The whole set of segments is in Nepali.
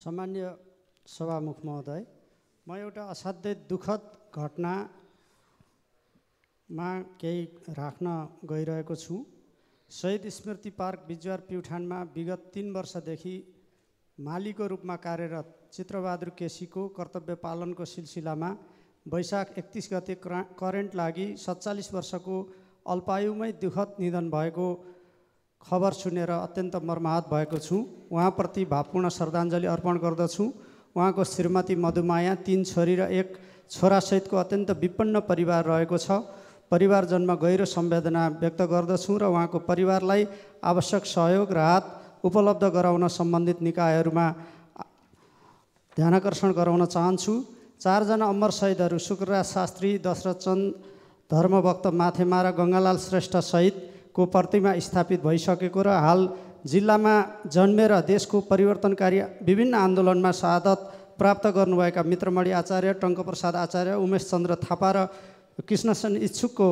सामान्य सभामुख महोदय, म एउटा असाध्यै दुःखद घटनामा केही राख्न गइरहेको छु। शहीद स्मृति पार्क बिजुवार प्युठानमा विगत 3 वर्षदेखि मालीको रूपमा कार्यरत चित्रबहादुर केसीको कर्तव्य पालनको सिलसिलामा वैशाख 31 गते करेन्ट लागि 47 वर्षको अल्पायुमै दुःखद निधन भएको खबर सुनेर अत्यन्त मर्माहत भएको छु। उहाँप्रति भावपूर्ण श्रद्धाञ्जली अर्पण गर्दछु। उहाँको श्रीमती मधुमाया, 3 छोरी र 1 छोरासहितको अत्यन्त विपन्न परिवार रहेको छ। परिवारजनमा गहिरो संवेदना व्यक्त गर्दछु र उहाँको परिवारलाई आवश्यक सहयोग राहत उपलब्ध गराउन सम्बन्धित निकायहरूमा ध्यानाकर्षण गराउन चाहन्छु। 4 जना अमर शहीदहरू शुक्रराज शास्त्री, दशरथचन्द धर्मभक्त माथेमा र गङ्गालाल श्रेष्ठ सहितको प्रतिमा स्थापित भइसकेको र हाल जिल्लामा जन्मेर देशको परिवर्तनकारी विभिन्न आन्दोलनमा शहादत प्राप्त गर्नुभएका मित्रमणि आचार्य, टङ्कप्रसाद आचार्य, उमेश चन्द्र थापा र कृष्णसेन इच्छुकको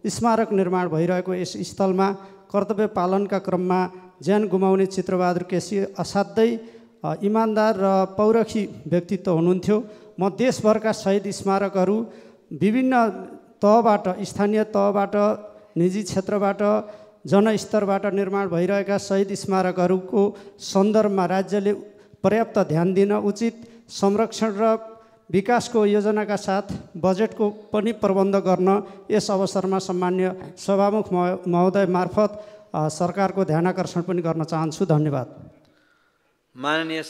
स्मारक निर्माण भइरहेको यस स्थलमा कर्तव्य पालनका क्रममा ज्यान गुमाउने चित्रबहादुर केसी असाध्यै इमान्दार र पौरखी व्यक्तित्व हुनुहुन्थ्यो। म देशभरका शहीद स्मारकहरू विभिन्न तहबाट, स्थानीय तहबाट, निजी क्षेत्रबाट, जनस्तरबाट निर्माण भइरहेका शहीद स्मारकहरूको सन्दर्भमा राज्यले पर्याप्त ध्यान दिन, उचित संरक्षण र विकासको योजनाका साथ बजेटको पनि प्रबन्ध गर्न यस अवसरमा सम्मान्य सभामुख महोदय मार्फत सरकारको ध्यानाकर्षण पनि गर्न चाहन्छु। धन्यवाद। माननीय